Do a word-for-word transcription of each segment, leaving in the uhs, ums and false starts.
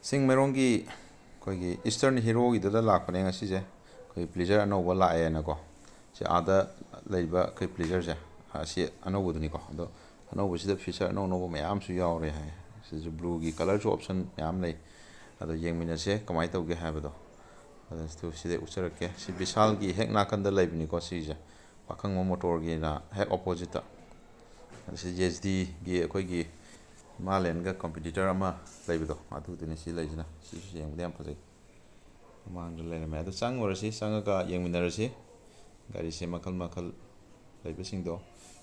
ꯆꯤꯡꯃꯩꯔꯣꯡꯒꯤ ꯑꯩꯈꯣꯏꯒꯤ Eastern Hero ꯒꯤꯗꯨꯗ ꯂꯥꯛꯄꯅꯦ ꯉꯁꯤꯁꯦ꯫ ꯑꯩꯈꯣꯏ Pleasure ꯑꯅꯧꯕ ꯂꯥꯛꯑꯦꯅꯀꯣ꯫ ꯁꯤ ꯑꯥꯗ ꯂꯩꯕ ꯑꯩꯈꯣꯏ Pleasure ꯁꯦ, ꯑꯁꯤ ꯑꯅꯧꯕꯗꯨꯅꯤꯀꯣ꯫ ꯑꯗꯣ ꯑꯅꯧꯕꯁꯤꯗ feature ꯑꯅꯧ ꯑꯅꯧꯕ ꯃꯌꯥꯝ ꯑꯃꯁꯨ ꯌꯥꯎꯔꯦ ꯍꯥꯏ꯫ ꯁꯤꯁꯨ blue ꯒꯤ colour ꯁꯨ option ꯃꯌꯥꯝ ꯂꯩ꯫ ꯑꯗꯣ ꯌꯦꯡꯃꯤꯟꯅꯁꯦ ꯀꯃꯥꯏꯅ ꯇꯧꯒꯦ ꯍꯥꯏꯕꯗꯣ꯫ ꯑꯗꯨ ꯁꯤꯗ ꯎꯠꯆꯔꯛꯀꯦ꯫ ꯁꯤ Vishal ꯒꯤ ꯍꯦꯛ ꯅꯥꯀꯟꯗ ꯂꯩꯕꯅꯤꯀꯣ ꯁꯤꯁꯦ꯫ ꯄꯥꯈꯪꯕ Motor ꯒꯤꯅ ꯍꯦꯛ opposite ꯇ꯫ ꯑꯗ ꯁꯤ J S D ꯒꯤ ꯑꯩꯈꯣꯏꯒꯤ ꯍꯤꯃꯥꯂꯌꯟꯒ competitor ꯑꯃ ꯂꯩꯕꯗꯣ, ꯑꯗꯨꯗꯨꯅꯤ ꯁꯤ ꯂꯩꯁꯤꯅ꯫ ꯁꯤꯁꯨ ꯌꯦꯡꯕꯗ ꯌꯥꯝ ꯐꯖꯩ꯫ ꯃꯃꯥꯡꯗ ꯂꯩꯔꯝꯃꯦ꯫ ꯑꯗꯨ ꯆꯪꯉꯨꯔꯁꯤ, ꯆꯪꯉꯒ ꯌꯦꯡꯃꯤꯟꯅꯔꯁꯤ ꯒꯥꯔꯤꯁꯦ ꯃꯈꯜ ꯃꯈꯜ ꯂꯩꯕꯁꯤꯡꯗꯣ꯫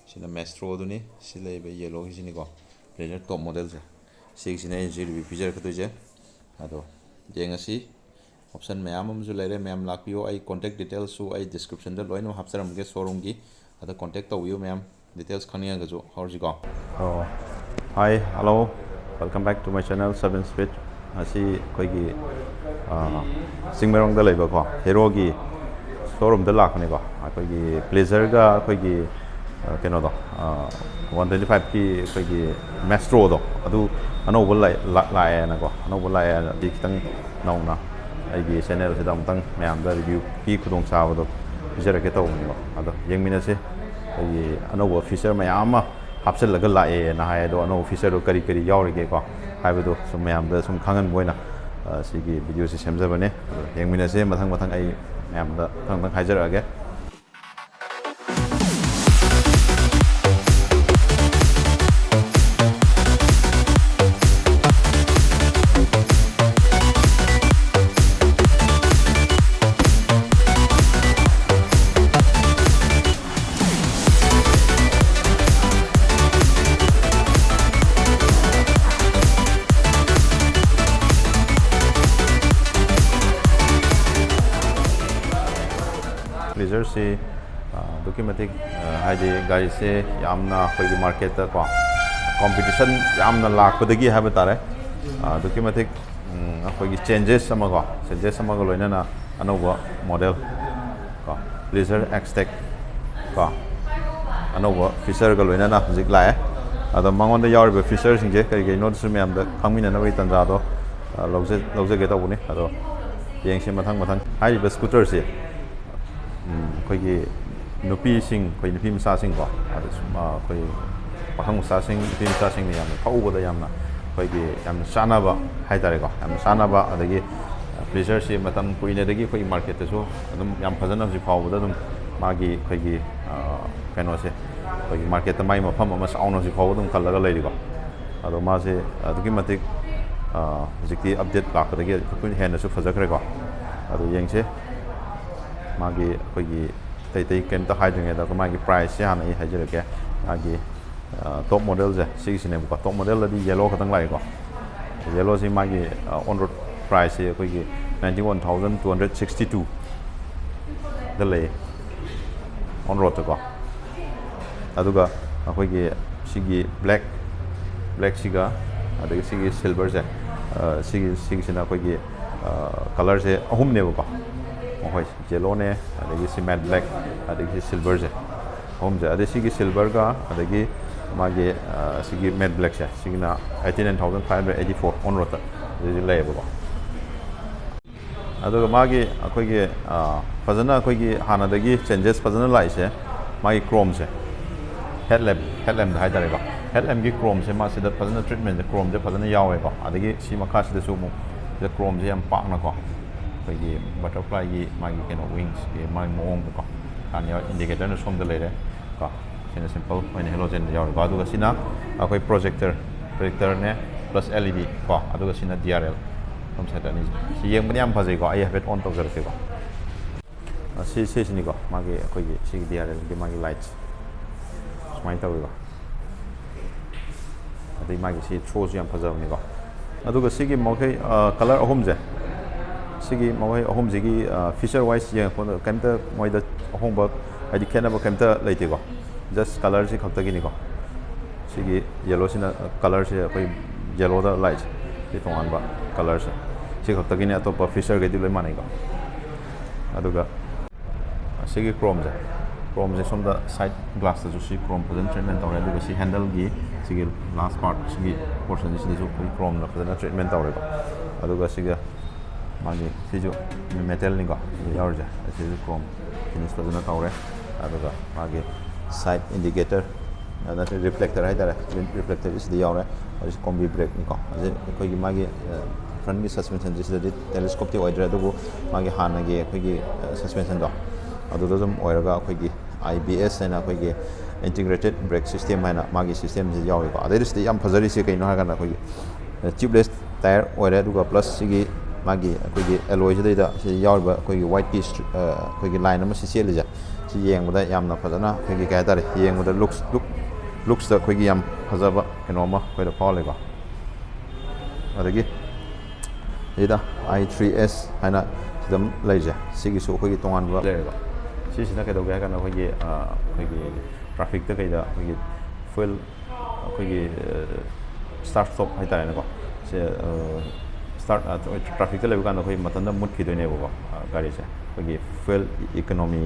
ꯁꯤꯅ Maestro ꯗꯨꯅꯤ, ꯁꯤ ꯂꯩꯕ yellow ꯒꯤꯁꯤꯅꯤꯀꯣ, Pleasure top model ꯁꯦ꯫ ꯁꯤꯒꯤꯁꯤꯅ ꯑꯩꯅ ꯍꯧꯖꯤꯛ review ꯄꯤꯖꯔꯛꯀꯗꯣꯏꯁꯦ꯫ ꯑꯗꯣ ꯌꯦꯡꯉꯁꯤ꯫ Option ꯃꯌꯥꯝ ꯑꯃꯁꯨ ꯂꯩꯔꯦ, ꯃꯌꯥꯝ ꯂꯥꯛꯄꯤꯌꯣ꯫ ꯑꯩ contact details ꯁꯨ ꯑꯩ description ꯗ ꯂꯣꯏꯅꯃꯛ ꯍꯥꯞꯆꯔꯝꯒꯦ showroom ꯒꯤ꯫ ꯑꯗ contact ꯇꯧꯕꯤꯌꯨ ꯃꯌꯥꯝ, details ꯈꯪꯅꯤꯡꯉꯒꯁꯨ꯫ ꯍꯧꯔꯁꯤꯀꯣ꯫ ꯑꯣ, hi, hello, welcome back to my channel, Seven Speed. ꯉꯁꯤ ꯑꯩꯈꯣꯏꯒꯤ, ꯑ, ꯆꯤꯡꯃꯩꯔꯣꯡꯗ ꯂꯩꯕꯀꯣ, Hero ꯒꯤ showroom ꯗ ꯂꯥꯛꯄꯅꯤꯀꯣ꯫ ꯑꯩꯈꯣꯏꯒꯤ Pleasure ꯒ ꯑꯩꯈꯣꯏꯒꯤ, ꯑ, ꯀꯩꯅꯣꯗꯣ, ꯑ, one twenty five ꯀꯤ ꯑꯩꯈꯣꯏꯒꯤ Maestro ꯗꯣ, ꯑꯗꯨ ꯑꯅꯧꯕ ꯂꯥꯛ-, ꯂꯥꯛ-, ꯂꯥꯛꯑꯦꯅꯀꯣ, ꯑꯅꯧꯕ ꯂꯥꯛꯑꯦꯅ ꯑꯩ ꯈꯤꯇꯪ ꯅꯧꯅ ꯑꯩꯒꯤ channel ꯁꯤꯗ ꯑꯃꯨꯛꯇꯪ ꯃꯌꯥꯝꯗ review ꯒꯤ ꯈꯨꯗꯣꯡꯆꯥꯕꯗꯣ ꯄꯤꯖꯔꯛꯀꯦ ꯇꯧꯕꯅꯦꯕ꯫ ꯑꯗꯣ ꯌꯦꯡꯃꯤꯟꯅꯁꯦ꯫ ꯑꯩꯈꯣꯏꯒꯤ ꯑꯅꯧꯕ feature ꯃꯌꯥꯝ ꯑꯃ ꯍꯥꯞꯆꯤꯜꯂꯒ ꯂꯥꯛꯑꯦꯅ ꯍꯥꯏ, ꯑꯗꯣ ꯑꯅꯧꯕ feature ꯗꯣ ꯀꯔꯤ ꯀꯔꯤ ꯌꯥꯎꯔꯤꯒꯦꯀꯣ ꯍꯥꯏꯕꯗꯣ ꯁꯨꯝ ꯃꯌꯥꯝꯗ ꯁꯨꯝ ꯈꯪꯍꯟꯕ ꯑꯣꯏꯅ, ꯑ, ꯁꯤꯒꯤ video ꯁꯦ ꯁꯦꯝꯖꯕꯅꯦ꯫ ꯑꯗꯣ ꯌꯦꯡꯃꯤꯟꯅꯁꯦ, ꯃꯊꯪ ꯃꯊꯪ ꯑꯩ ꯃꯌꯥꯝꯗ ꯃꯊꯪ ꯃꯊꯪ ꯍꯥꯏꯖꯔꯛꯑꯒꯦ꯫ Pleasure ꯁꯤ, ꯑ, ꯑꯗꯨꯛꯀꯤ ꯃꯇꯤꯛ, ꯑ, ꯍꯥꯏꯗꯤ ꯒꯥꯔꯤꯁꯦ ꯌꯥꯝꯅ ꯑꯩꯈꯣꯏꯒꯤ market ꯇ ꯀꯣ, competition ꯌꯥꯝꯅ ꯂꯥꯛꯄꯗꯒꯤ ꯍꯥꯏꯕ ꯇꯥꯔꯦ, ꯑ, ꯑꯗꯨꯛꯀꯤ ꯃꯇꯤꯛ, ꯎꯝ, ꯑꯩꯈꯣꯏꯒꯤ changes ꯑꯃ ꯀꯣ, changes ꯑꯃꯒ ꯂꯣꯏꯅꯅ ꯑꯅꯧꯕ model ꯀꯣ, Pleasure X-Tec ꯀꯣ, ꯑꯅꯧꯕ feature ꯒ ꯂꯣꯏꯅꯅ ꯍꯧꯖꯤꯛ ꯂꯥꯛꯑꯦ꯫ ꯑꯗꯣ ꯃꯉꯣꯟꯗ ꯌꯥꯎꯔꯤꯕ feature ꯁꯤꯡꯁꯦ ꯀꯔꯤ ꯀꯔꯤꯅꯣꯗꯨꯁꯨ ꯃꯌꯥꯝꯗ ꯈꯪꯃꯤꯟꯅꯅꯕꯒꯤ ꯇꯥꯟꯖꯥꯗꯣ ꯑ, ꯂꯧꯖ-, ꯂꯧꯖꯒꯦ ꯇꯧꯕꯅꯤ꯫ ꯑꯗꯣ ꯌꯦꯡꯁꯤ ꯃꯊꯪ ꯃꯊꯪ꯫ ꯍꯥꯏꯔꯤꯕ scooterꯁꯤ, ꯎꯝ, ꯑꯩꯈꯣꯏꯒꯤ ꯅꯨꯄꯤꯁꯤꯡ, ꯑꯩꯈꯣꯏ ꯅꯨꯄꯤ ꯃꯆꯥꯁꯤꯡꯀꯣ, ꯑꯗ ꯁꯨꯝ, ꯑ, ꯑꯩꯈꯣꯏ ꯄꯥꯈꯪ ꯃꯆꯥꯁꯤꯡ, ꯅꯨꯄꯤ ꯃꯆꯥꯁꯤꯡꯅ ꯌꯥꯝꯅ ꯊꯧꯕꯗ ꯌꯥꯝꯅ ꯑꯩꯈꯣꯏꯒꯤ ꯌꯥꯝꯅ ꯆꯥꯅꯕ ꯍꯥꯏꯇꯥꯔꯦꯀꯣ, ꯌꯥꯝꯅ ꯆꯥꯅꯕ, ꯑꯗꯒꯤ, ꯑ, Pleasureꯁꯤ ꯃꯇꯝ ꯀꯨꯏꯅꯗꯒꯤ ꯑꯩꯈꯣꯏꯒꯤ marketꯇꯁꯨ ꯑꯗꯨꯝ ꯌꯥꯝ ꯐꯖꯅ ꯍꯧꯖꯤꯛ ꯐꯥꯎꯕꯗ ꯑꯗꯨꯝ ꯃꯥꯒꯤ ꯑꯩꯈꯣꯏꯒꯤ, ꯑ, ꯀꯩꯅꯣꯁꯦ, ꯑꯩꯈꯣꯏꯒꯤ marketꯇ ꯃꯥꯒꯤ ꯃꯐꯝ ꯑꯃ ꯆꯥꯎꯅ ꯍꯧꯖꯤꯛ ꯐꯥꯎꯕ ꯑꯗꯨꯝ ꯀꯜꯂꯒ ꯂꯩꯔꯤꯀꯣ꯫ ꯑꯗꯣ ꯃꯥꯁꯦ ꯑꯗꯨꯛꯀꯤ ꯃꯇꯤꯛ, ꯑ, ꯍꯧꯖꯤꯛꯇꯤ update ꯂꯥꯛꯄꯗꯒꯤ ꯑꯩꯈꯣꯏꯅ ꯍꯦꯟꯅꯁꯨ ꯐꯖꯈ꯭ꯔꯦꯀꯣ꯫ ꯑꯗꯣ ꯌꯦꯡꯁꯦ꯫ ꯃꯥꯒꯤ ꯑꯩꯈꯣꯏꯒꯤ ꯑꯇꯩ ꯑꯇꯩ ꯀꯩꯝꯇ ꯍꯥꯏꯗ꯭ꯔꯤꯉꯩꯗ ꯑꯩꯈꯣꯏ ꯃꯥꯒꯤ priceꯁꯦ ꯍꯥꯟꯅ ꯑꯩ ꯍꯥꯏꯖꯔꯛꯀꯦ꯫ ꯃꯥꯒꯤ, ꯑ, top modelꯁꯦ ꯁꯤꯒꯤꯁꯤꯅꯦꯕꯀꯣ꯫ Top modelꯗꯗꯤ yellow ꯈꯛꯇꯪ ꯂꯥꯛꯏꯀꯣ꯫ Yellowꯁꯤ ꯃꯥꯒꯤ, ꯑ, on road priceꯁꯦ ꯑꯩꯈꯣꯏꯒꯤ ninety one thousand two hundred sixty two ꯗ ꯂꯩ, on roadꯇꯀꯣ꯫ ꯑꯗꯨꯒ ꯑꯩꯈꯣꯏꯒꯤ ꯁꯤꯒꯤ black, blackꯁꯤꯒ ꯑꯗꯒꯤ ꯁꯤꯒꯤ silverꯁꯦ, ꯑ, ꯁꯤꯒꯤ, ꯁꯤꯒꯤꯁꯤꯅ ꯑꯩꯈꯣꯏꯒꯤ, ꯑ, colourꯁꯦ ꯑꯍꯨꯝꯅꯦꯕꯀꯣ꯫ ꯃꯈꯣꯏ yellowꯅꯦ, ꯑꯗꯒꯤ ꯁꯤ matte black, ꯑꯗꯒꯤ ꯁꯤ silverꯁꯦ ꯑꯍꯨꯝꯁꯦ꯫ ꯑꯗꯩ ꯁꯤꯒꯤ silverꯒ ꯑꯗꯒꯤ ꯃꯥꯒꯤ, ꯑ, ꯁꯤꯒꯤ matte blackꯁꯦ, ꯁꯤꯒꯤꯅ eighty nine thousand five hundred eighty four on roadꯇ ꯍꯧꯖꯤꯛ ꯍꯧꯖꯤꯛ ꯂꯩꯌꯦꯕꯀꯣ꯫ ꯑꯗꯨꯒ ꯃꯥꯒꯤ ꯑꯩꯈꯣꯏꯒꯤ, ꯑ, ꯐꯖꯅ ꯑꯩꯈꯣꯏꯒꯤ ꯍꯥꯟꯅꯗꯒꯤ changes ꯐꯖꯅ ꯂꯥꯛꯏꯁꯦ ꯃꯥꯒꯤ chromeꯁꯦ, headlamp, headlampꯗ ꯍꯥꯏꯇꯥꯔꯦꯀꯣ꯫ Headlampꯀꯤ chromeꯁꯦ ꯃꯥꯁꯤꯗ ꯐꯖꯅ treatmentꯁꯦ chromeꯁꯦ ꯐꯖꯅ ꯌꯥꯎꯋꯦꯀꯣ꯫ ꯑꯗꯒꯤ ꯁꯤ ꯃꯈꯥꯁꯤꯗꯁꯨ ꯑꯃꯨꯛ ꯁꯤꯗ chromeꯁꯦ ꯌꯥꯝ ꯄꯥꯛꯅꯀꯣ, ꯑꯩꯈꯣꯏꯒꯤ butterflyꯒꯤ ꯃꯥꯒꯤ ꯀꯩꯅꯣ wingsꯀꯤ ꯃꯥꯒꯤ ꯃꯑꯣꯡꯗꯀꯣ, ꯍꯥꯟꯅ indicatorꯅ ꯁꯣꯝꯗ ꯂꯩꯔꯦ ꯀꯣ꯫ ꯁꯤꯅ simple ꯑꯣꯏꯅ halogenꯗ ꯌꯥꯎꯔꯤꯀꯣ꯫ ꯑꯗꯨꯒ ꯁꯤꯅ ꯑꯩꯈꯣꯏ projector, projectorꯅꯦ plus LED ꯀꯣ, ꯑꯗꯨꯒ ꯁꯤꯅ D R L꯫ ꯁꯣꯝ side ꯑꯅꯤꯁꯦ꯫ ꯁꯤ ꯌꯦꯡꯕꯗꯤ ꯌꯥꯝ ꯐꯖꯩꯀꯣ꯫ ꯑꯩ ꯍꯥꯏꯐꯦꯠ on ꯇꯧꯖꯔꯛꯀꯦꯀꯣ꯫ ꯑ, ꯁꯤ, ꯁꯤꯁꯤꯅꯤꯀꯣ꯫ ꯃꯥꯒꯤ ꯑꯩꯈꯣꯏꯒꯤ ꯁꯤꯒꯤ D R Lꯒꯤ ꯃꯥꯒꯤ lights ꯁꯨꯃꯥꯏꯅ ꯇꯧꯋꯤꯀꯣ꯫ ꯑꯗꯩ ꯃꯥꯒꯤ ꯁꯤ throwꯁꯨ ꯌꯥꯝ ꯐꯖꯕꯅꯤꯀꯣ꯫ ꯑꯗꯨꯒ ꯁꯤꯒꯤ ꯃꯈꯩ, ꯑ, colour ꯑꯍꯨꯝꯁꯦ, ꯁꯤꯒꯤ ꯃꯈꯩ ꯑꯍꯨꯝꯁꯤꯒꯤ, ꯑ, feature wise ꯌꯦꯡꯉꯛꯄꯗ ꯀꯩꯝꯇ ꯃꯣꯏꯗ ꯑꯍꯣꯡꯕ, ꯍꯥꯏꯗꯤ ꯈꯦꯠꯅꯕ ꯀꯩꯝꯇ ꯂꯩꯇꯦꯀꯣ꯫ Just colourꯁꯤ ꯈꯛꯇꯒꯤꯅꯤꯀꯣ꯫ ꯁꯤꯒꯤ yellowꯁꯤꯅ, colourꯁꯦ ꯑꯩꯈꯣꯏ yellowꯗ ꯂꯥꯛꯏꯁꯦ, ꯁꯤ ꯇꯣꯉꯥꯟꯕ colourꯁꯦ꯫ ꯁꯤ ꯈꯛꯇꯒꯤꯅꯦ, ꯑꯇꯣꯞꯄ featureꯈꯩꯗꯤ ꯂꯣꯏ ꯃꯥꯟꯅꯩꯀꯣ꯫ ꯑꯗꯨꯒ ꯑꯁꯤꯒꯤ chromeꯁꯦ, chromeꯁꯦ ꯁꯣꯝꯗ side glassꯇꯁꯨ ꯁꯤ chrome ꯐꯖꯅ treatment ꯇꯧꯔꯦ꯫ ꯑꯗꯨꯒ ꯁꯤ handleꯒꯤ ꯁꯤꯒꯤ ꯂꯥꯁ ꯄꯥꯔꯠ, ꯁꯤꯒꯤ ꯄꯣꯔꯁꯟꯁꯤꯗꯁꯨ ꯑꯩꯈꯣꯏ ꯀ꯭ꯔꯣꯝꯅ ꯐꯖꯅ ꯇ꯭ꯔꯤꯠꯃꯦꯟ ꯇꯧꯔꯦꯀꯣ꯫ ꯑꯗꯨꯒ ꯁꯤꯒ ꯃꯥꯒꯤ ꯁꯤꯁꯨ ꯃꯦꯇꯦꯜꯅꯤꯀꯣ, ꯁꯤꯗ ꯌꯥꯎꯔꯤꯁꯦ꯫ ꯑꯁꯤꯁꯨ ꯀ꯭ꯔꯣꯝ ꯐꯤꯅꯤꯁ ꯐꯖꯅ ꯇꯧꯔꯦ꯫ ꯑꯗꯨꯒ ꯃꯥꯒꯤ ꯁꯥꯏꯠ ꯏꯟꯗꯤꯀꯦꯇꯔ, ꯅꯠꯇ꯭ꯔꯒ ꯔꯤꯐ꯭ꯂꯦꯛꯇꯔ ꯍꯥꯏꯇꯥꯔꯦ, ꯔꯤꯐ꯭ꯂꯦꯛꯇꯔꯁꯤ ꯁꯤꯗ ꯌꯥꯎꯔꯦ꯫ ꯍꯧꯖꯤꯛ ꯀꯣꯝꯕꯤ ꯕ꯭ꯔꯦꯛꯅꯤꯀꯣ꯫ ꯍꯧꯖꯤꯛ ꯑꯩꯈꯣꯏꯒꯤ ꯃꯥꯒꯤ ꯐ꯭ꯔꯟꯒꯤ ꯁꯁꯄꯦꯟꯁꯟꯁꯤ ꯁꯤꯗꯗꯤ ꯇꯦꯂꯦꯁꯀꯣꯞꯇꯤ ꯑꯣꯏꯗ꯭ꯔꯦ, ꯑꯗꯨꯕꯨ ꯃꯥꯒꯤ ꯍꯥꯟꯅꯒꯤ ꯑꯩꯈꯣꯏꯒꯤ ꯁꯁꯄꯦꯟꯁꯟꯗꯣ ꯑꯗꯨꯗ ꯑꯗꯨꯝ ꯑꯣꯏꯔꯒ ꯑꯩꯈꯣꯏꯒꯤ ꯑꯥꯏ ꯕꯤ ꯑꯦꯁ ꯍꯥꯏꯅ ꯑꯩꯈꯣꯏꯒꯤ ꯏꯟꯇꯤꯒ꯭ꯔꯦꯇꯦꯠ ꯕ꯭ꯔꯦꯛ ꯁꯤꯁꯇꯦꯝ ꯍꯥꯏꯅ ꯃꯥꯒꯤ ꯁꯤꯁꯇꯦꯝꯁꯤ ꯌꯥꯎꯏꯀꯣ꯫ ꯑꯗꯩꯗ ꯁꯤꯗ ꯌꯥꯝ ꯐꯖꯔꯤꯁꯦ ꯀꯩꯅꯣ ꯍꯥꯏꯔꯀꯥꯟꯗ ꯑꯩꯈꯣꯏꯒꯤ ꯇ꯭ꯌꯨꯕꯂꯦꯁ ꯇꯥꯌꯔ ꯑꯣꯏꯔꯦ, ꯑꯗꯨꯒ ꯄ꯭ꯂꯁ ꯁꯤꯒꯤ ꯃꯥꯒꯤ ꯑꯩꯈꯣꯏꯒꯤ ꯑꯦꯂꯣꯏꯁꯤꯗꯩꯗ ꯁꯤꯗ ꯌꯥꯎꯔꯤꯕ ꯑꯩꯈꯣꯏꯒꯤ ꯋꯥꯏꯠꯀꯤ ꯁ꯭ꯇꯔꯤ-, ꯑ, ꯑꯩꯈꯣꯏꯒꯤ ꯂꯥꯏꯟ ꯑꯃ ꯁꯤ ꯆꯦꯜꯂꯤꯁꯦ, ꯁꯤ ꯌꯦꯡꯕꯗ ꯌꯥꯝꯅ ꯐꯖꯅ ꯑꯩꯈꯣꯏꯒꯤ ꯀꯩ ꯍꯥꯏꯇꯥꯔꯦ, ꯌꯦꯡꯕꯗ ꯂꯨꯛꯁ, ꯂꯨꯛ, ꯂꯨꯛꯁꯇ ꯑꯩꯈꯣꯏꯒꯤ ꯌꯥꯝ ꯐꯖꯕ ꯀꯩꯅꯣ ꯑꯃ ꯑꯩꯈꯣꯏꯗ ꯐꯥꯎꯍꯜꯂꯦꯀꯣ꯫ ꯑꯗꯒꯤ ꯁꯤꯗ ꯑꯥꯏ ꯊ꯭ꯔꯤ ꯑꯦꯁ ꯍꯥꯏꯅ ꯁꯤꯗ ꯑꯃ ꯂꯩꯔꯤꯁꯦ, ꯁꯤꯒꯤꯁꯨ ꯑꯩꯈꯣꯏꯒꯤ ꯇꯣꯉꯥꯟꯕ ꯂꯩꯔꯦꯀꯣ꯫ ꯁꯤꯁꯤꯅ ꯀꯩꯗꯧꯒꯦ ꯍꯥꯏ ꯀꯥꯟꯗ ꯑꯩꯈꯣꯏꯒꯤ, ꯑ, ꯑꯩꯈꯣꯏꯒꯤ ꯇ꯭ꯔꯥꯐꯤꯛꯇ ꯀꯩꯗ ꯑꯩꯈꯣꯏꯒꯤ ꯐ꯭ꯌꯨꯑꯦꯜ, ꯑꯩꯈꯣꯏꯒꯤ, ꯑ, ꯁ꯭ꯇꯥꯔꯠ ꯁ꯭ꯇꯣꯞ ꯍꯥꯏꯇꯥꯔꯦꯅꯦꯀꯣ꯫ ꯁꯦ, ꯑ, ꯁ꯭ꯇꯥꯔꯠ, ꯑ, ꯇ꯭ꯔꯥꯐꯤꯛꯇ ꯂꯩꯕ ꯀꯥꯟꯗ ꯑꯩꯈꯣꯏ ꯃꯊꯟꯇ ꯃꯨꯠꯈꯤꯗꯣꯏꯅꯦꯕꯀꯣ, ꯑ, ꯒꯥꯔꯤꯁꯦ꯫ ꯑꯩꯈꯣꯏꯒꯤ ꯐ꯭ꯌꯨꯑꯦꯜ ꯏꯀꯣꯅꯣꯃꯤ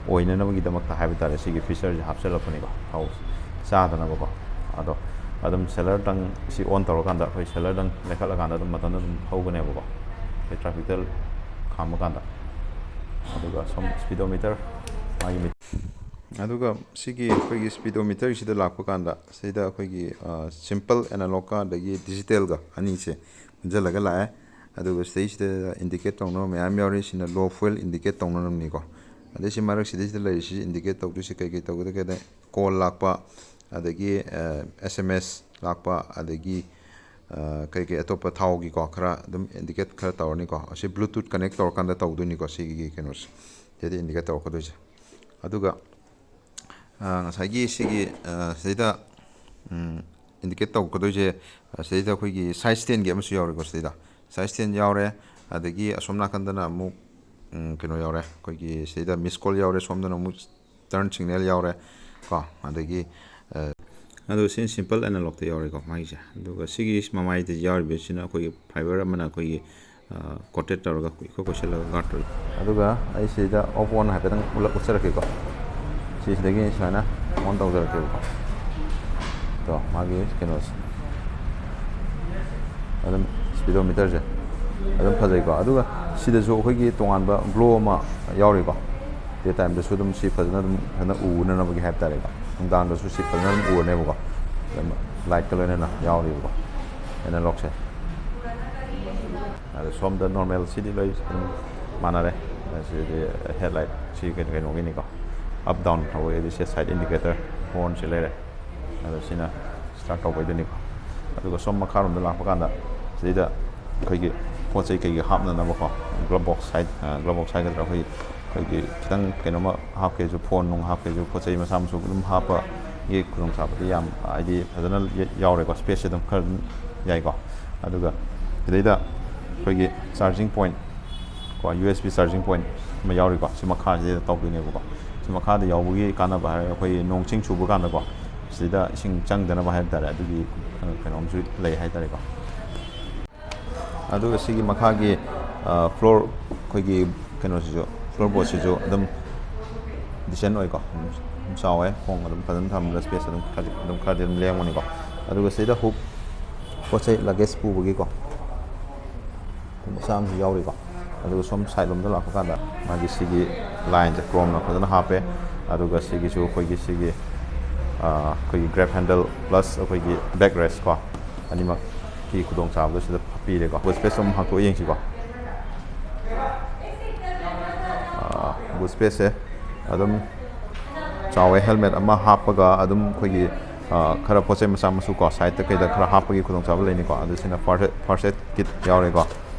ꯑꯣꯏꯅꯅꯕꯒꯤꯗꯃꯛꯇ ꯍꯥꯏꯕ ꯇꯥꯔꯦ, ꯁꯤꯒꯤ ꯐꯤꯆꯔꯁꯦ ꯍꯥꯞꯆꯤꯜꯂꯛꯄꯅꯤꯀꯣ, ꯊꯥꯎ ꯆꯥꯗꯅꯕꯀꯣ꯫ ꯑꯗꯣ ꯑꯗꯨꯝ ꯁꯦꯂꯔꯗꯪ ꯁꯤ ꯑꯣꯟ ꯇꯧꯔꯀꯥꯟꯗ, ꯑꯩꯈꯣꯏ ꯁꯦꯂꯔꯗꯪ ꯂꯩꯈꯠꯂꯀꯥꯟꯗ ꯑꯗꯨꯝ ꯃꯊꯟꯇ ꯑꯗꯨꯝ ꯍꯧꯒꯅꯦꯕꯀꯣ, ꯑꯩꯈꯣꯏ ꯇ꯭ꯔꯥꯐꯤꯛꯇ ꯈꯥꯝꯕ ꯀꯥꯟꯗ꯫ ꯑꯗꯨꯒ ꯁꯣꯝ ꯁ꯭ꯄꯤꯗꯣꯃꯤꯇꯔ, ꯃꯥꯒꯤ ꯃꯤꯠ-, ꯑꯗꯨꯒ ꯁꯤꯒꯤ ꯑꯩꯈꯣꯏꯒꯤ ꯁ꯭ꯄꯤꯗꯣꯃꯤꯇꯔꯁꯤꯗ ꯂꯥꯛꯄ ꯀꯥꯟꯗ, ꯁꯤꯗ ꯑꯩꯈꯣꯏꯒꯤ, ꯑ, ꯁꯤꯝꯄꯜ ꯑꯦꯅꯥꯂꯣꯛꯀ ꯑꯗꯒꯤ ꯗꯤꯖꯤꯇꯦꯜꯒ ꯑꯅꯤꯁꯦ ꯄꯨꯟꯁꯤꯜꯂꯒ ꯂꯥꯛꯑꯦ꯫ ꯑꯗꯨꯒ ꯁꯤꯗꯩꯁꯤꯗ ꯏꯟꯗꯤꯀꯦꯠ ꯇꯧꯅꯕ ꯃꯌꯥꯝ ꯌꯥꯎꯔꯤ꯫ ꯁꯤꯅ ꯂꯣ ꯐ꯭ꯌꯨꯑꯦꯜ ꯏꯟꯗꯤꯀꯦꯠ ꯇꯧꯅꯅꯕꯅꯤꯀꯣ꯫ ꯑꯗꯩ ꯁꯤ ꯃꯔꯛꯁꯤꯗꯩꯁꯤꯗ ꯂꯩꯔꯤꯁꯤ ꯏꯟꯗꯤꯀꯦꯠ ꯇꯧꯗꯣꯏꯁꯤ ꯀꯩ ꯀꯩ ꯇꯧꯒꯗꯒꯦꯗ, ꯀꯣꯜ ꯂꯥꯛꯄ, ꯑꯗꯒꯤ, ꯑ, ꯑꯦꯁ ꯑꯦꯝ ꯑꯦꯁ ꯂꯥꯛꯄ, ꯑꯗꯒꯤ, ꯑ, ꯀꯩ ꯀꯩ ꯑꯇꯣꯞꯄ ꯊꯥꯎꯒꯤꯀꯣ, ꯈꯔ ꯑꯗꯨꯝ ꯏꯟꯗꯤꯀꯦꯠ ꯈꯔ ꯇꯧꯔꯅꯤꯀꯣ꯫ ꯑꯁꯤ ꯕ꯭ꯂꯨꯇꯨꯠ ꯀꯅꯦꯛ ꯇꯧꯔꯀꯥꯟꯗ ꯇꯧꯗꯣꯏꯅꯤꯀꯣ, ꯁꯤꯒꯤ ꯀꯩꯅꯣꯁꯦ꯫ ꯁꯤꯗ ꯏꯟꯗꯤꯀꯦꯠ ꯇꯧꯔꯛꯀꯗꯣꯏꯁꯦ꯫ ꯑꯗꯨꯒ, ꯑ, ꯉꯁꯥꯏꯒꯤ ꯁꯤꯒꯤ, ꯑ, ꯁꯤꯗꯩꯗ, ꯎꯝ, ꯏꯟꯗꯤꯀꯦꯠ ꯇꯧꯔꯛꯀꯗꯣꯏꯁꯦ, ꯑ, ꯁꯤꯗꯩꯗ ꯑꯩꯈꯣꯏꯒꯤ ꯁꯥꯏꯠ ꯁ꯭ꯇꯦꯟꯒꯤ ꯑꯃꯁꯨ ꯌꯥꯎꯔꯦꯀꯣ꯫ ꯁꯤꯗꯩꯗ ꯁꯥꯏꯠ ꯁ꯭ꯇꯦꯟ ꯌꯥꯎꯔꯦ, ꯑꯗꯒꯤ ꯑꯁꯣꯝ ꯅꯥꯀꯟꯗꯅ ꯑꯃꯨꯛ, ꯎꯝ, ꯀꯩꯅꯣ ꯌꯥꯎꯔꯦ, ꯑꯩꯈꯣꯏꯒꯤ ꯁꯤꯗꯩꯗ ꯃꯤꯁ ꯀꯣꯜ ꯌꯥꯎꯔꯦ, ꯁꯣꯝꯗꯅ ꯑꯃꯨꯛ ꯇꯔꯟ ꯁꯤꯒꯅꯦꯜ ꯌꯥꯎꯔꯦ ꯀꯣ꯫ ꯑꯗꯒꯤ, ꯑ, ꯑꯗꯣ ꯁꯤ ꯁꯤꯝꯄꯜ ꯑꯦꯅꯥꯂꯣꯛꯇ ꯌꯥꯎꯔꯦꯀꯣ ꯃꯥꯒꯤꯁꯦ꯫ ꯑꯗꯨꯒ ꯁꯤꯒꯤ ꯃꯃꯥꯏꯗ ꯌꯥꯎꯔꯤꯕꯁꯤꯅ ꯑꯩꯈꯣꯏꯒꯤ ꯐꯥꯏꯕꯔ ꯑꯃꯅ ꯑꯩꯈꯣꯏꯒꯤ, ꯑ, ꯀꯣꯇꯦꯠ ꯇꯧꯔꯒ ꯏꯀꯣꯏ ꯀꯣꯏꯁꯤꯜꯂꯒ ꯒꯥꯔꯗ ꯇꯧꯔꯤ꯫ ꯑꯗꯨꯒ ꯑꯩ ꯁꯤꯗ ꯑꯣꯐ ꯑꯣꯟ ꯍꯥꯏꯐꯦꯠꯇꯪ ꯎꯠꯂꯛ-, ꯎꯠꯆꯔꯛꯀꯦꯀꯣ꯫ ꯁꯤꯁꯤꯗꯒꯤ ꯁꯨꯃꯥꯏꯅ ꯑꯣꯟ ꯇꯧꯖꯔꯛꯀꯦꯕꯀꯣ꯫ ꯀꯣ ꯃꯥꯒꯤ ꯀꯩꯅꯣꯁꯦ ꯑꯗꯨꯝ speedometerꯁꯦ ꯑꯗꯨꯝ ꯐꯖꯩꯀꯣ꯫ ꯑꯗꯨꯒ ꯁꯤꯗꯁꯨ ꯑꯩꯈꯣꯏꯒꯤ ꯇꯣꯉꯥꯟꯕ glow ꯑꯃ ꯌꯥꯎꯔꯤꯀꯣ꯫ Day timeꯗꯁꯨ ꯑꯗꯨꯝ ꯁꯤ ꯐꯖꯅ ꯑꯗꯨꯝ ꯐꯖꯅ ꯎꯅꯅꯕꯒꯤ ꯍꯥꯏꯕ ꯇꯥꯔꯦꯀꯣ꯫ ꯅꯨꯡꯗꯥꯡꯗꯁꯨ ꯁꯤ ꯐꯖꯅ ꯑꯗꯨꯝ ꯎꯔꯅꯦꯕꯀꯣ꯫ ꯑꯗꯨꯝ lightꯀ ꯂꯣꯏꯅꯅ ꯌꯥꯎꯔꯤꯕꯀꯣ analogꯁꯦ꯫ ꯑꯗꯣ ꯁꯣꯝꯗ normal ꯁꯤꯗꯤ ꯂꯣꯏ ꯑꯗꯨꯝ ꯃꯥꯟꯅꯔꯦ꯫ ꯁꯤꯗꯤ headlight ꯁꯤ ꯀꯩꯅꯣ ꯀꯩꯅꯣꯒꯤꯅꯤꯀꯣ꯫ Up down ꯊꯧꯕꯒꯤꯗꯤ ꯁꯤ side indicator hornꯁꯤ ꯂꯩꯔꯦ꯫ ꯑꯗꯣ ꯁꯤꯅ start ꯇꯧꯕꯩꯗꯨꯅꯤꯀꯣ꯫ ꯑꯗꯨꯒ ꯁꯣꯝ ꯃꯈꯥꯔꯣꯝꯗ ꯂꯥꯛꯄ ꯀꯥꯟꯗ ꯁꯤꯗꯩꯗ ꯑꯩꯈꯣꯏꯒꯤ ꯄꯣꯠ ꯆꯩ ꯀꯩꯀꯩ ꯍꯥꯞꯅꯅꯕꯀꯣ glove box ꯍꯥꯏ glove box ꯍꯥꯏꯒꯗ꯭ꯔꯥ ꯑꯩꯈꯣꯏꯒꯤ ꯑꯩꯈꯣꯏꯒꯤ ꯈꯤꯇꯪ ꯀꯩꯅꯣꯝꯃ ꯍꯥꯞꯀꯦꯁꯨ phone ꯅꯨꯡ ꯍꯥꯞꯀꯦꯁꯨ ꯄꯣꯠ ꯆꯩ ꯃꯆꯥ ꯃꯁꯨ ꯑꯗꯨꯝ ꯍꯥꯞꯄꯒꯤ ꯈꯨꯗꯣꯡꯆꯥꯕꯗꯤ ꯌꯥꯝ ꯍꯥꯏꯗꯤ ꯐꯖꯅ ꯌꯥꯎꯔꯦꯀꯣ꯫ Spaceꯁꯦ ꯑꯗꯨꯝ ꯈꯔ ꯑꯗꯨꯝ ꯌꯥꯏꯀꯣ꯫ ꯑꯗꯨꯒ ꯁꯤꯗꯩꯗ ꯑꯩꯈꯣꯏꯒꯤ charging point ꯀꯣ USB charging point ꯑꯃ ꯌꯥꯎꯔꯤꯀꯣ꯫ ꯁꯤ ꯃꯈꯥꯁꯤꯗ ꯇꯧꯗꯣꯏꯅꯦꯕꯀꯣ꯫ ꯁꯤ ꯃꯈꯥꯗ ꯌꯥꯎꯕꯒꯤ ꯀꯥꯟꯅꯕ ꯍꯥꯏꯔꯒ ꯑꯩꯈꯣꯏꯒꯤ ꯅꯣꯡ ꯆꯤꯡ ꯆꯨꯕ ꯀꯥꯟꯗꯀꯣ ꯁꯤꯗ ꯏꯁꯤꯡ ꯆꯪꯗꯅꯕ ꯍꯥꯏꯕ ꯇꯥꯔꯦ꯫ ꯑꯗꯨꯒꯤ ꯀꯩꯅꯣꯝꯁꯨ ꯂꯩ ꯍꯥꯏ ꯇꯥꯔꯦꯀꯣ꯫ ꯑꯗꯨꯒ ꯁꯤꯒꯤ ꯃꯈꯥꯒꯤ floor ꯑꯩꯈꯣꯏꯒꯤ ꯀꯩꯅꯣꯁꯤꯁꯨ floor boardꯁꯤꯁꯨ ꯑꯗꯨꯝ decent ꯑꯣꯏꯀꯣ꯫ ꯑꯗꯨꯝ ꯆꯥꯎꯋꯦ꯫ ꯈꯣꯡ ꯑꯗꯨꯝ ꯐꯖꯅ ꯊꯝꯕꯗ space ꯑꯗꯨꯝ ꯈꯔꯗꯤ ꯑꯗꯨꯝ ꯈꯔꯗꯤ ꯑꯗꯨꯝ ꯂꯦꯡꯕꯅꯤꯀꯣ꯫ ꯑꯗꯨꯒ ꯁꯤꯗ hook ꯄꯣꯠ ꯆꯩ luggage ꯄꯨꯕꯒꯤꯀꯣ ꯃꯆꯥ ꯑꯃꯁꯨ ꯌꯥꯎꯔꯤꯀꯣ꯫ ꯑꯗꯨꯒ ꯁꯣꯝ side ꯂꯣꯝꯗ ꯂꯥꯛꯄ ꯀꯥꯟꯗ ꯃꯥꯒꯤ ꯁꯤꯒꯤ lineꯁꯦ chromeꯅ ꯐꯖꯅ ꯍꯥꯞꯄꯦ꯫ ꯑꯗꯨꯒ ꯁꯤꯒꯤꯁꯨ ꯑꯩꯈꯣꯏꯒꯤ ꯁꯤꯒꯤ ꯑꯩꯈꯣꯏꯒꯤ grab handle plus ꯑꯩꯈꯣꯏꯒꯤ backrest ꯀꯣ ꯑꯅꯤꯃꯛꯀꯤ ꯈꯨꯗꯣꯡꯆꯥꯕꯗꯣ ꯁꯤꯗ ꯄꯤꯔꯦꯀꯣ꯫ Boot space ꯑꯃ ꯍꯥꯡꯇꯣꯛꯑ ꯌꯦꯡꯁꯤꯀꯣ꯫ Boot spaceꯁꯦ ꯑꯗꯨꯝ ꯆꯥꯎꯋꯦ꯫ Helmet ꯑꯃ ꯍꯥꯞꯄꯒ ꯑꯗꯨꯝ ꯑꯩꯈꯣꯏꯒꯤ ꯈꯔ ꯄꯣꯠ ꯆꯩ ꯃꯆꯥ ꯃꯁꯨ ꯀꯣ sideꯇ ꯀꯩꯗ ꯈꯔ ꯍꯥꯞꯄꯒꯤ ꯈꯨꯗꯣꯡꯆꯥꯕ ꯂꯩꯅꯤꯀꯣ꯫ ꯑꯗꯨ ꯁꯤꯅ first aid kit ꯌꯥꯎꯔꯦꯀꯣ꯫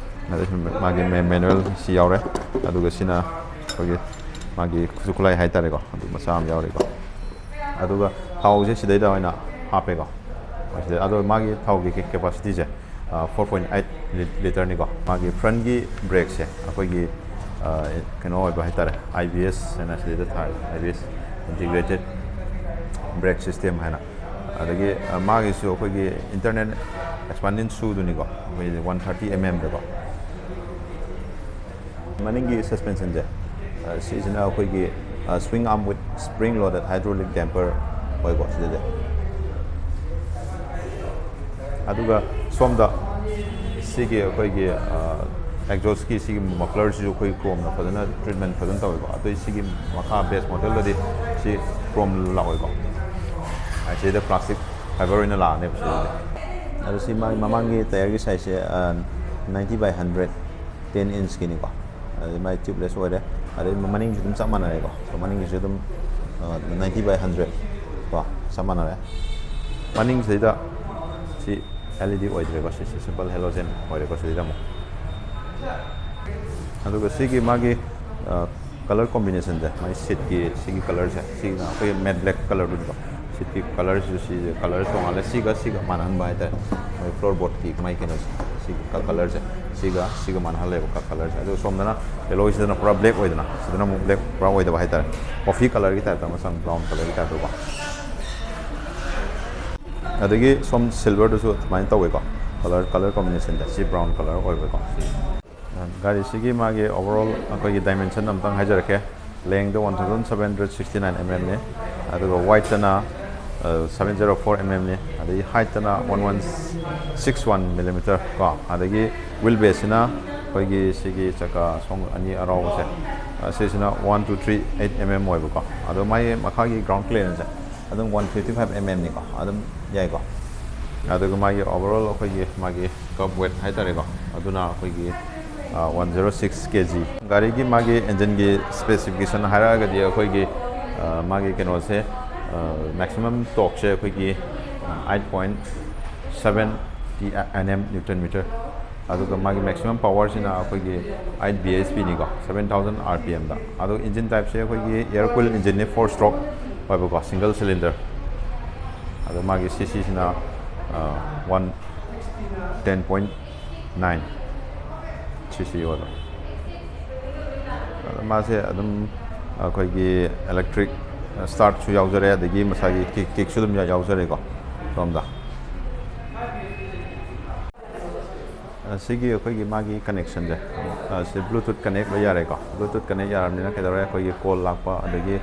ꯑꯗ ꯁꯤ ꯃꯥꯒꯤ manual ꯁꯤ ꯌꯥꯎꯔꯦ꯫ ꯑꯗꯨꯒ ꯁꯤꯅ ꯑꯩꯈꯣꯏꯒꯤ ꯃꯥꯒꯤ ꯈꯨꯠꯁꯨ ꯈꯨꯠꯂꯥꯏ ꯍꯥꯏꯇꯥꯔꯦꯀꯣ꯫ ꯑꯗꯨ ꯃꯆꯥ ꯑꯃ ꯌꯥꯎꯔꯦꯀꯣ꯫ ꯑꯗꯨꯒ ꯊꯥꯎꯁꯦ ꯁꯤꯗꯩꯗ ꯑꯣꯏꯅ ꯍꯥꯞꯄꯦꯀꯣ꯫ ꯁꯤꯗ ꯑꯗꯣ ꯃꯥꯒꯤ ꯊꯥꯎꯒꯤ capacityꯁꯦ four point eight literꯅꯤꯀꯣ꯫ ꯃꯥꯒꯤ frontꯀꯤ brakeꯁꯦ ꯑꯩꯈꯣꯏꯒꯤ ꯀꯩꯅꯣ ꯑꯣꯏꯕ ꯍꯥꯏꯇꯥꯔꯦ꯫ IBS ꯍꯥꯏꯅ ꯁꯤꯗꯩꯗ ꯊꯥꯏ꯫ IBS integrated brake system ꯍꯥꯏꯅ꯫ ꯑꯗꯒꯤ ꯃꯥꯒꯤꯁꯨ ꯑꯩꯈꯣꯏꯒꯤ internal expanding shoeꯗꯨꯅꯤꯀꯣ꯫ ꯑꯩꯈꯣꯏꯒꯤ one thirty mmꯗꯀꯣ꯫ ꯃꯅꯤꯡꯒꯤ suspensionꯁꯦ ꯁꯤꯁꯤꯅ ꯑꯩꯈꯣꯏꯒꯤ swing arm with spring loaded hydraulic damper ꯑꯣꯏꯀꯣ꯫ ꯁꯤꯗꯗꯤ ꯑꯗꯨꯒ ꯁꯣꯝꯗ ꯁꯤꯒꯤ ꯑꯩꯈꯣꯏꯒꯤ ꯑꯦꯛꯖꯣꯁꯀꯤ ꯁꯤꯒꯤ ꯃꯐ꯭ꯂꯔꯁꯤꯁꯨ ꯑꯩꯈꯣꯏ ꯀ꯭ꯔꯣꯝꯅ ꯐꯖꯅ ꯇ꯭ꯔꯤꯠꯃꯦꯟ ꯐꯖꯅ ꯇꯧꯋꯦꯀꯣ꯫ ꯑꯗꯨꯏ ꯁꯤꯒꯤ ꯃꯈꯥ ꯕꯦꯁ ꯃꯣꯗꯦꯜꯗꯗꯤ ꯁꯤ ꯀ꯭ꯔꯣꯝ ꯂꯥꯛꯑꯣꯏꯀꯣ꯫ ꯁꯤꯗ ꯄ꯭ꯂꯥꯁꯇꯤꯛ ꯐꯥꯏꯕꯔ ꯑꯣꯏꯅ ꯂꯥꯛꯑꯅꯦꯕ ꯁꯤꯗꯗꯤ꯫ ꯑꯗꯣ ꯁꯤ ꯃꯥꯒꯤ ꯃꯃꯥꯡꯒꯤ ꯇꯥꯌꯔꯒꯤ ꯁꯥꯏꯖꯁꯦ ꯅꯥꯏꯟꯇꯤ ꯕꯥꯏ ꯍꯟꯗ꯭ꯔꯦꯠ, ꯇꯦꯟ ꯏꯟꯁꯀꯤꯅꯤꯀꯣ꯫ ꯑꯗꯩ ꯃꯥꯏ ꯇ꯭ꯌꯨꯕꯂꯦꯁ ꯑꯣꯏꯔꯦ꯫ ꯑꯗꯩ ꯃꯅꯤꯡꯁꯨ ꯑꯗꯨꯝ ꯆꯞ ꯃꯥꯟꯅꯔꯦꯀꯣ꯫ ꯃꯅꯤꯡꯒꯤꯁꯨ ꯑꯗꯨꯝ ꯅꯥꯏꯟꯇꯤ ꯕꯥꯏ ꯍꯟꯗ꯭ꯔꯦꯠ ꯀꯣ, ꯆꯞ ꯃꯥꯟꯅꯔꯦ꯫ ꯃꯅꯤꯡꯁꯤꯗꯩꯗ ꯁꯤ ꯑꯦꯜ ꯏ ꯗꯤ ꯑꯣꯏꯗ꯭ꯔꯦꯀꯣ꯫ ꯁꯤꯁꯦ ꯁꯤꯝꯄꯜ ꯍꯦꯂꯣꯖꯦꯟ ꯑꯣꯏꯔꯦꯀꯣ ꯁꯤꯗꯩꯗ ꯑꯃꯨꯛ꯫ ꯑꯗꯨꯒ ꯁꯤꯒꯤ ꯃꯥꯒꯤ ꯀꯂꯔ ꯀꯣꯝꯕꯤꯅꯦꯁꯟꯁꯦ, ꯃꯥꯒꯤ ꯁꯤꯠꯀꯤ ꯁꯤꯒꯤ ꯀꯂꯔꯁꯦ, ꯁꯤꯅ ꯑꯩꯈꯣꯏꯒꯤ ꯃꯦꯠ ꯕ꯭ꯂꯦꯛ ꯀꯂꯔꯗꯨꯅꯤꯀꯣ꯫ ꯁꯤꯠꯀꯤ ꯀꯂꯔꯁꯤꯁꯨ ꯁꯤꯁꯦ ꯀꯂꯔ ꯇꯣꯉꯥꯜꯂꯦ꯫ ꯁꯤꯒ ꯁꯤꯒ ꯃꯥꯟꯅꯍꯟꯕ ꯍꯥꯏꯇꯥꯔꯦ꯫ ꯃꯣꯏ ꯐ꯭ꯂꯣꯔ ꯕꯣꯔꯗꯀꯤ ꯃꯥꯏ ꯀꯩꯅꯣꯁꯦ, ꯁꯤꯒꯤ ꯀ-, ꯀꯂꯔꯁꯦ, ꯁꯤꯒ ꯁꯤꯒ ꯃꯥꯟꯅꯍꯜꯂꯦꯕ ꯀ-, ꯀꯂꯔꯁꯦ꯫ ꯑꯗꯨꯒ ꯁꯣꯝꯗꯅ ꯌꯦꯂꯣꯁꯤꯗꯅ ꯄꯨꯔꯥ ꯕ꯭ꯂꯦꯛ ꯑꯣꯏꯗꯅ, ꯁꯤꯗꯅ ꯑꯃꯨꯛ ꯕ꯭ꯂꯦꯛ ꯄꯨꯔꯥ ꯑꯣꯏꯗꯕ ꯍꯥꯏꯇꯥꯔꯦ꯫ ꯀꯣꯐꯤ ꯀꯂꯔꯒꯤ ꯇꯥꯏꯞꯇ ꯑꯃ ꯆꯪ, ꯕ꯭ꯔꯥꯎꯟ ꯀꯂꯔꯒꯤ ꯇꯥꯏꯞꯇꯀꯣ꯫ ꯑꯗꯒꯤ ꯁꯣꯝ ꯁꯤꯜꯚꯔꯗꯨꯁꯨ ꯑꯗꯨꯃꯥꯏꯅ ꯇꯧꯋꯦꯀꯣ꯫ ꯀꯂꯔ, ꯀꯂꯔ ꯀꯣꯝꯕꯤꯅꯦꯁꯟꯁꯦ ꯁꯤ ꯕ꯭ꯔꯥꯎꯟ ꯀꯂꯔ ꯑꯣꯏꯕꯀꯣ꯫ ꯁꯤ ꯒꯥꯔꯤꯁꯤꯒꯤ ꯃꯥꯒꯤ ꯑꯣꯚꯔꯑꯣꯜ ꯑꯩꯈꯣꯏꯒꯤ ꯗꯥꯏꯃꯦꯟꯁꯟ ꯑꯝꯇꯪ ꯍꯥꯏꯖꯔꯛꯀꯦ꯫ ꯂꯦꯡꯗ one thousand seven hundred sixty nine M ꯑꯦꯝꯅꯤ꯫ ꯑꯗꯨꯒ ꯋꯥꯏꯠꯇꯅ ꯁꯕꯦꯟ ꯖꯦꯔꯣ ꯐꯣꯔ ꯑꯦꯝ ꯑꯦꯝꯅꯤ꯫ ꯑꯗꯒꯤ ꯍꯥꯏꯠꯇꯅ one one six one millimetre ꯀꯣ꯫ ꯑꯗꯒꯤ ꯋꯤꯜ ꯕꯦꯁꯁꯤꯅ ꯑꯩꯈꯣꯏꯒꯤ ꯁꯤꯒꯤ ꯆꯀꯥ ꯁꯣꯝ ꯑꯅꯤ ꯑꯔꯥꯎꯕꯁꯦ, ꯑ, ꯁꯤꯁꯤꯅ one two three eight M M ꯑꯣꯏꯕꯀꯣ꯫ ꯑꯗꯣ ꯃꯥꯒꯤ ꯃꯈꯥꯒꯤ ꯒ꯭ꯔꯥꯎꯟ ꯀ꯭ꯂꯤꯌꯔꯦꯟꯁꯁꯦ ꯑꯗꯨꯝ ꯋꯥꯟ ꯐꯤꯐꯇꯤ ꯐꯥꯏꯚ ꯑꯦꯝ ꯑꯦꯝꯅꯤꯀꯣ, ꯑꯗꯨꯝ ꯌꯥꯏꯀꯣ꯫ ꯑꯗꯨꯒ ꯃꯥꯒꯤ ꯑꯣꯚꯔꯑꯣꯜ ꯑꯩꯈꯣꯏꯒꯤ ꯃꯥꯒꯤ ꯀꯞ ꯋꯦꯠ ꯍꯥꯏꯇꯥꯔꯦꯀꯣ, ꯑꯗꯨꯅ ꯑꯩꯈꯣꯏꯒꯤ ꯋꯥꯟ ꯖꯦꯔꯣ ꯁꯤꯛꯁ ꯀꯦ ꯖꯤ꯫ ꯒꯥꯔꯤꯒꯤ ꯃꯥꯒꯤ ꯏꯟꯖꯤꯟꯒꯤ ꯁ꯭ꯄꯦꯁꯤꯐꯤꯀꯦꯁꯟ ꯍꯥꯏꯔꯛꯑꯒꯗꯤ ꯑꯩꯈꯣꯏꯒꯤ, ꯑ, ꯃꯥꯒꯤ ꯀꯩꯅꯣꯁꯦ, ꯃꯦꯛꯁꯤꯃꯝ ꯇꯣꯛꯁꯦ ꯑꯩꯈꯣꯏꯒꯤ eight point seven T N M newton metre, ꯑꯗꯨꯒ ꯃꯥꯒꯤ ꯃꯦꯛꯁꯤꯃꯝ ꯄꯋꯥꯔꯁꯤꯅ ꯑꯩꯈꯣꯏꯒꯤ ꯑꯩꯠ ꯕꯤ ꯑꯩꯆ ꯄꯤꯅꯤꯀꯣ, ꯁꯕꯦꯟ ꯊꯥꯎꯖꯟ ꯑꯥꯔ ꯄꯤ ꯑꯦꯝꯗ꯫ ꯑꯗꯣ ꯏꯟꯖꯤꯟ ꯇꯥꯏꯞꯁꯦ ꯑꯩꯈꯣꯏꯒꯤ ꯑꯦꯌꯔ ꯀꯨꯜ ꯏꯟꯖꯤꯟꯅꯤ, ꯐꯣꯔ ꯁ꯭ꯇ꯭ꯔꯣꯛ ꯑꯣꯏꯕꯀꯣ, ꯁꯤꯡꯒꯜ ꯁꯤꯂꯤꯟꯗꯔ꯫ ꯑꯗꯣ ꯃꯥꯒꯤ ꯁꯤ ꯁꯤꯁꯤꯅ ꯋꯥꯟ ꯇꯦꯟ ꯄꯣꯏꯟ ꯅꯥꯏꯟ ꯁꯤ ꯁꯤ ꯑꯣꯏꯕ꯫ ꯑꯗꯣ ꯃꯥꯁꯦ ꯑꯗꯨꯝ ꯑꯩꯈꯣꯏꯒꯤ ꯏꯂꯦꯛꯇ꯭ꯔꯤꯛ ꯁ꯭ꯇꯥꯔꯠꯁꯨ ꯌꯥꯎꯖꯔꯦ, ꯑꯗꯒꯤ ꯃꯁꯥꯒꯤ ꯀꯤꯛ, ꯀꯤꯛꯁꯨ ꯑꯗꯨꯝ ꯌꯥꯎꯖꯔꯦꯀꯣ ꯁꯣꯝꯗ꯫ ꯑ, ꯁꯤꯒꯤ ꯑꯩꯈꯣꯏꯒꯤ ꯃꯥꯒꯤ ꯀꯅꯦꯛꯁꯟꯁꯦ, ꯑ, ꯁꯤ ꯕ꯭ꯂꯨꯇꯨꯠ ꯀꯅꯦꯛ ꯂꯣꯏ ꯌꯥꯔꯦꯀꯣ꯫ ꯕ꯭ꯂꯨꯇꯨꯠ ꯀꯅꯦꯛ ꯌꯥꯔꯕꯅꯤꯅ ꯀꯩꯗꯧꯔꯦ, ꯑꯩꯈꯣꯏꯒꯤ ꯀꯣꯜ ꯂꯥꯛꯄ, ꯑꯗꯒꯤ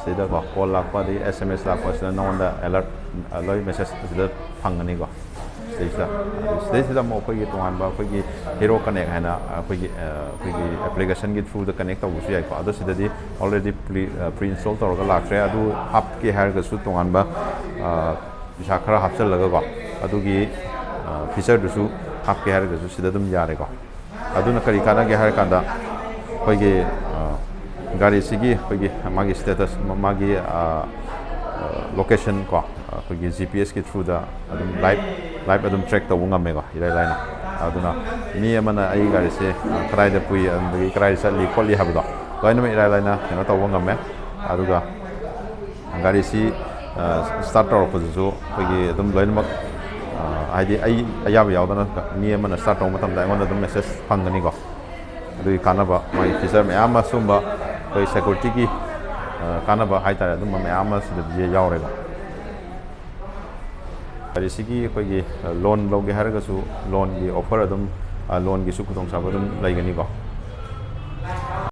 ꯁꯤꯗꯀꯣ ꯀꯣꯜ ꯂꯥꯛꯄ ꯑꯗꯒꯤ ꯑꯦꯁ ꯑꯦꯝ ꯑꯦꯁ ꯂꯥꯛꯄꯁꯤꯅ ꯅꯉꯣꯟꯗ ꯑꯦꯂꯔꯠ ꯂꯣꯏ ꯃꯦꯁꯦꯖ ꯁꯤꯗ ꯐꯪꯒꯅꯤꯀꯣ꯫ ꯁꯤꯗꯩꯁꯤꯗ ꯁꯤꯗꯩꯁꯤꯗ ꯑꯃꯨꯛ ꯑꯩꯈꯣꯏꯒꯤ ꯇꯣꯉꯥꯟꯕ ꯑꯩꯈꯣꯏꯒꯤ ꯍꯤꯔꯣ ꯀꯅꯦꯛ ꯍꯥꯏꯅ ꯑꯩꯈꯣꯏꯒꯤ ꯑꯩꯈꯣꯏꯒꯤ ꯑꯦꯄ꯭ꯂꯤꯀꯦꯁꯟꯒꯤ ꯊ꯭ꯔꯨꯗ ꯀꯅꯦꯛ ꯇꯧꯕꯁꯨ ꯌꯥꯏꯀꯣ꯫ ꯑꯗꯣ ꯁꯤꯗꯗꯤ ꯑꯣꯜꯔꯦꯗꯤ ꯄ꯭ꯔꯤ ꯄ꯭ꯔꯤ ꯏꯟꯁꯇꯣꯜ ꯇꯧꯔꯒ ꯂꯥꯛꯈ꯭ꯔꯦ꯫ ꯑꯗꯨ ꯍꯥꯞꯀꯦ ꯍꯥꯏꯔꯒꯁꯨ ꯇꯣꯉꯥꯟꯕ ꯄꯩꯁꯥ ꯈꯔ ꯍꯥꯞꯆꯤꯜꯂꯒꯀꯣ, ꯑꯗꯨꯒꯤ ꯐꯤꯆꯔꯗꯨꯁꯨ ꯍꯥꯞꯀꯦ ꯍꯥꯏꯔꯒꯁꯨ ꯁꯤꯗ ꯑꯗꯨꯝ ꯌꯥꯔꯦꯀꯣ꯫ ꯑꯗꯨꯅ ꯀꯔꯤ ꯀꯥꯟꯅꯒꯦ ꯍꯥꯏꯔ ꯀꯥꯟꯗ ꯑꯩꯈꯣꯏꯒꯤ ꯒꯥꯔꯤꯁꯤꯒꯤ ꯑꯩꯈꯣꯏꯒꯤ ꯃꯥꯒꯤ ꯁ꯭ꯇꯦꯇꯁ, ꯃꯥꯒꯤ ꯂꯣꯀꯦꯁꯟ ꯀꯣ, ꯑꯩꯈꯣꯏꯒꯤ ꯖꯤ ꯄꯤ ꯑꯦꯁꯀꯤ ꯊ꯭ꯔꯨꯗ ꯑꯗꯨꯝ ꯂꯥꯏꯚ ꯂꯥꯏꯚ ꯑꯗꯨꯝ ꯇ꯭ꯔꯦꯛ ꯇꯧꯕ ꯉꯝꯃꯦꯀꯣ, ꯏꯔꯥꯏ ꯂꯥꯏꯅ꯫ ꯑꯗꯨꯅ ꯃꯤ ꯑꯃꯅ ꯑꯩ ꯒꯥꯔꯤꯁꯦ ꯀꯗꯥꯏꯗ ꯄꯨꯏ, ꯑꯗꯒꯤ ꯀꯗꯥꯏꯗ ꯆꯠꯂꯤ ꯈꯣꯠꯂꯤ ꯍꯥꯏꯕꯗꯣ ꯂꯣꯏꯅꯃꯛ ꯏꯔꯥꯏ ꯂꯥꯏꯅ ꯀꯩꯅꯣ ꯇꯧꯕ ꯉꯝꯃꯦ꯫ ꯑꯗꯨꯒ ꯒꯥꯔꯤꯁꯤ ꯁ꯭ꯇꯥꯔꯠ ꯇꯧꯔꯛꯄꯗꯁꯨ ꯑꯩꯈꯣꯏꯒꯤ ꯑꯗꯨꯝ ꯂꯣꯏꯅꯃꯛ, ꯍꯥꯏꯗꯤ ꯑꯩ ꯑꯌꯥꯕ ꯌꯥꯎꯗꯅ ꯃꯤ ꯑꯃꯅ ꯁ꯭ꯇꯥꯔꯠ ꯇꯧꯕ ꯃꯇꯝꯗ ꯑꯩꯉꯣꯟꯗ ꯑꯗꯨꯝ ꯃꯦꯁꯦꯖ ꯐꯪꯒꯅꯤꯀꯣ꯫ ꯑꯗꯨꯒꯤ ꯀꯥꯟꯅꯕ, ꯃꯥꯒꯤ ꯐꯤꯆꯔ ꯃꯌꯥꯝ ꯑꯃ, ꯁꯨꯝꯕ ꯑꯩꯈꯣꯏ ꯁꯦꯀꯨꯔꯤꯇꯤꯒꯤ ꯀꯥꯟꯅꯕ ꯍꯥꯏꯇꯥꯔꯦ, ꯑꯗꯨꯝꯕ ꯃꯌꯥꯝ ꯑꯃ ꯁꯤꯗꯗꯤ ꯌꯥꯎꯔꯦꯀꯣ꯫ ꯒꯥꯔꯤꯁꯤꯒꯤ ꯑꯩꯈꯣꯏꯒꯤ ꯂꯣꯟ ꯂꯧꯒꯦ ꯍꯥꯏꯔꯒꯁꯨ ꯂꯣꯟꯒꯤ ꯑꯣꯐꯔ ꯑꯗꯨꯝ, ꯂꯣꯟꯒꯤꯁꯨ ꯈꯨꯗꯣꯡꯆꯥꯕ ꯑꯗꯨꯝ ꯂꯩꯒꯅꯤꯀꯣ꯫